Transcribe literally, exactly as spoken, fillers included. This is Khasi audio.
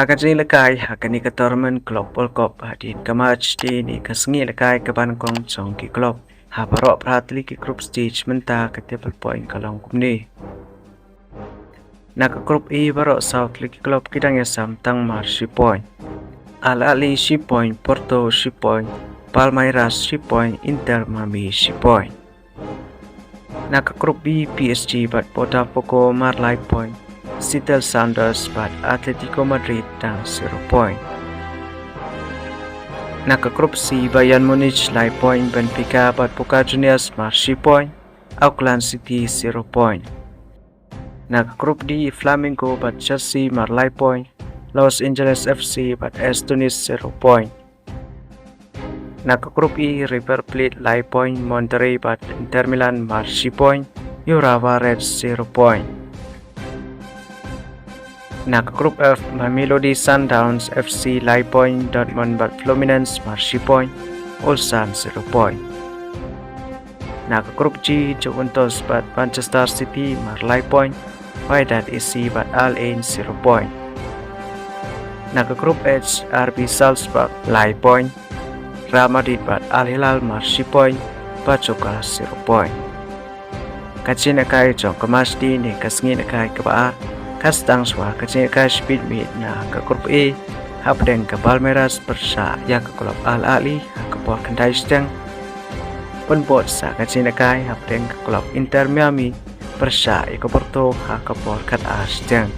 Ha ka jingïalehkai ha kane ka tournament Club World Cup hadien ka match te ne ka sngi ïalehkai kaba nyngkong jong ki club ha baroh phra tylli ki group stage mynta ka table point ka long kumne. Na ka group E baroh saw tylli ki club ki dang ïasam tang mar shi point. Al Ahly shi point, Porto shi point, Palmeiras shi point, Inter Miami shi point. Na ka group B, P S G bad Botafogo mar lai point, Seattle Sounders bad Atletico Madrid tang zero point. Na ka group C, Bayern Munich lai point, Benfica bad Boca Juniors mar shi point, Auckland City zero point. Na ka group D, Flamengo bad Chelsea mar lai point, Los Angeles F C bad Estunis zero point. Na ka group E, River Plate lai point, Monterrey bad Inter Milan mar shi point, Urawa Reds zero point. Na ka group F, Mamelodi Sundowns F C lai point, Dortmund bad Fluminense mar shi point, Ulsan zero point. Na ka group G, Juventus bad Manchester City mar lai point, Wydad A C bad Al Ain zero point. Na ka group H, R B Salzburg lai point, Real Madrid bad Al Hilal mar shi point, Pachuca zero point. Ka jingïalehkai jong ka match te ne ka sngi ïalehkai kaba ar ka sdang shuwa ka jingïalehkai shibit miet na ka group A hapdeng ka Palmeiras pyrshah ïa ka club Al Ahly ha ka por khyndai shiteng. Pynbud sa ka jingïalehkai hapdeng ka club Inter Miami pyrshah ïa ka Porto ha ka por khatar shiteng.